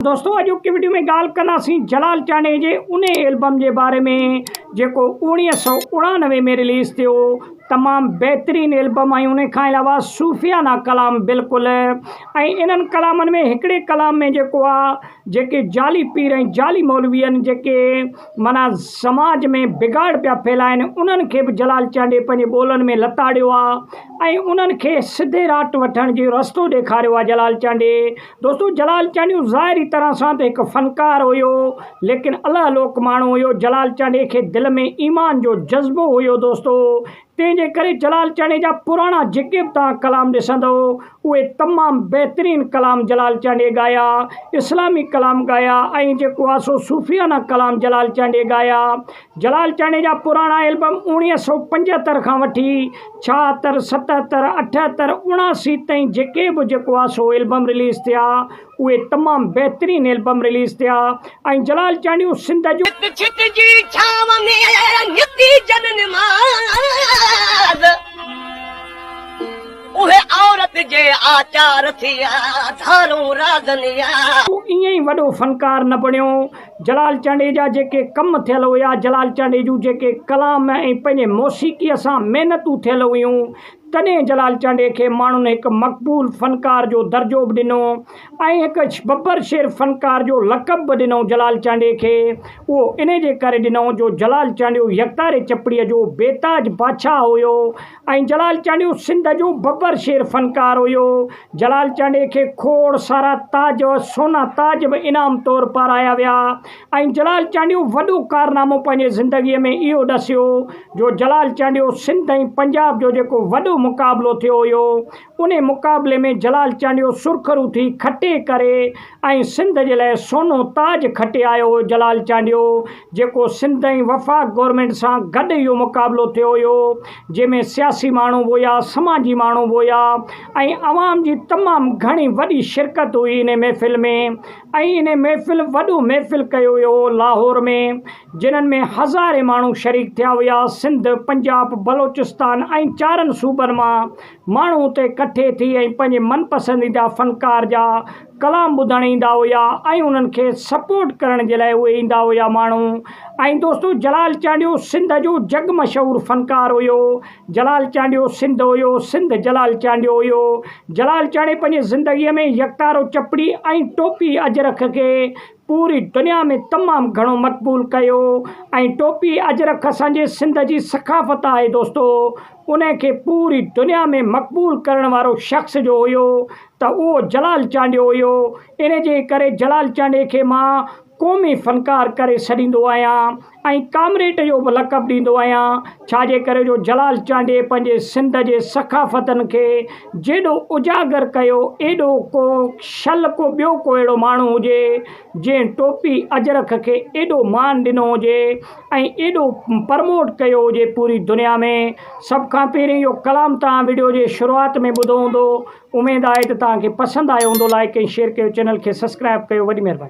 دوستو اڄوڪي وڊيو ۾ ڳالهه ڪنداسين جلال چانڊيي جي انهي البم جي باري ۾ جيڪو 1999 ۾ رليز ٿيو. تمام بهترين البم ۽ انهي کان علاوه صوفيانه ڪلام بلڪل. ۽ انهن ڪلامن ۾ هڪڙي ڪلام ۾ جيڪو آ جيڪي جعلي پير ۽ جعلي مولوي آهن جيڪي معنيٰ سماج ۾ بگاڙ پيا ڦهلائن انهن کي به جلال چانڊيي پنهنجي ٻولن ۾ لتاڙيو آ ۽ انهن کي سڌي راٽ وٺڻ جو رستو ڏيکاريو آ جلال چانڊيي. دوستو جلال چانڊيو ظاهري طرح سان ته هڪ فنڪار هيو ليڪن الله لوڪ ماڻهو هيو. جلال چانڊيي کي دل ۾ ايمان جو جذبو هيو دوستو، تنهن جي ڪري جلال چانڊيي جا پراڻا جيڪي به توهان ڪلام ڏسندؤ اهي تمام بهترين ڪلام جلال چانڊيي ڳايا، اسلامي ڪلام ڳايا ۽ جيڪو آهي سو صوفيانه ڪلام جلال چانڊيي ڳايا. جلال چانڊيي جا پراڻا البم 1975 کان وٺي 76، 77، 78، 79 تائين جيڪي به جيڪو آ سو البم رليز ٿيا اهي تمام بهترين البم رليز ٿيا ۽ جلال چانڊيو سنڌ جو. ڇت ڇت جي ڇانو ۾ نتي جن نماز. اهي عورت جي آچار ٿيا، ڌارون رازن يا. هو ائين ئي وڏو فنڪار نه بڻيو. جلال چانڊيي جا جيڪي ڪم ٿيل هيا، جلال چانڊيي جون جيڪي ڪلام ۽ پنهنجي موسيقيء سان محنتون ٿيل هيون، تڏهن جلال چانڊيي کي ماڻهن هڪ مقبول فنڪار جو درجو به ڏنو ۽ هڪ ببر شير فنڪار جو لقب به ڏنو جلال چانڊيي کي اهو انهي جي ڪري ڏنو جو جلال چانڊيو يڪتاري چپڙيء جو بيتاج بادشاهه هيو ۽ جلال چانڊيو سنڌ جو ببر شير فنڪار هيو. جلال چانڊيي کي کوڙ سارا تاج سونا تاج به انعام طور پارايا ويا ۽ جلال چانڊيو وڏو ڪارنامو پنهنجي زندگيء ۾ اهو ڏسيو جو جلال چانڊيو سنڌ ۽ پنجاب جو جيڪو وڏو مقابلو ٿيو هيو انهي مقابلي ۾ جلال چانڊيو سرخرو ٿي کٽي ڪري ۽ سنڌ جي لاء سونو تاج کٽي آيو هو. جلال چانڊيو جيڪو سنڌ ۽ وفاق گورنمينٽ سان گڏ اهو مقابلو ٿيو هيو جنهن ۾ سياسي ماڻهو به هيا سماجي ماڻهو به هيا ۽ عوام جي تمام گهڻي وڏي شرڪت هئي انهي محفل ۾ ۽ انهي محفل وڏو محفل ڪيو ويو هو لاهور ۾ جنھن ۾ هزارين ماڻهو شريڪ ٿيا هيا. سنڌ، پنجاب، بلوچستان ۽ چارن صوبن مان ماڻهو اتي ڪٺي ٿي ۽ پنهنجي من پسنديده فنڪار جا ڪلام ٻڌڻ ايندا هيا ۽ انهن کي سپورٽ ڪرڻ جي لاء اهي ايندا هيا ماڻهو. ۽ دوستو جلال چانڊيو سنڌ جو جڳ مشهور فنڪار هيو. جلال چانڊيو سنڌ هيو، سنڌ جلال چانڊيو هيو. جلال چانڊيي پنهنجي زندگيء ۾ يڪتارو چپڙي ۽ ٽوپي اجرڪ کي پوري دنيا ۾ تمام گهڻو مقبول ڪيو ۽ ٽوپي اجرڪ اسان جي سنڌ جي ثقافت آهي دوستو ان کي پوري دنيا ۾ مقبول ڪرڻ وارو شخص جو هيو ته اهو جلال چانڊيو هيو ان جي ڪري جلال چانڊيي کي مان قومي فنڪار ڪري سڏيندو آهيان ۽ ڪامريڊ جو به لقب ڏيندو آهيان ڇا جي ڪري جو جلال چانڊيي پنهنجي سنڌ جي ثقافتن کي جيڏو اجاگر ڪيو ايڏو ڪو شل ڪو ٻيو ڪو اهڙو ماڻهو هجي جنهن ٽوپي اجرڪ کي ايڏو مان ڏنو هجي ۽ ايڏو پرموٽ ڪيو هجي پوري دنيا ۾. سڀ کان پهرين اهو ڪلام توهان وڊيو جي شروعات ۾ ٻڌو هوندو. اميد آهي ته توهان کي پسند آيو هوندو. لائيڪ ۽ شيئر ڪيو چينل کي سسڪرائب ڪيو وڏي مهرباني.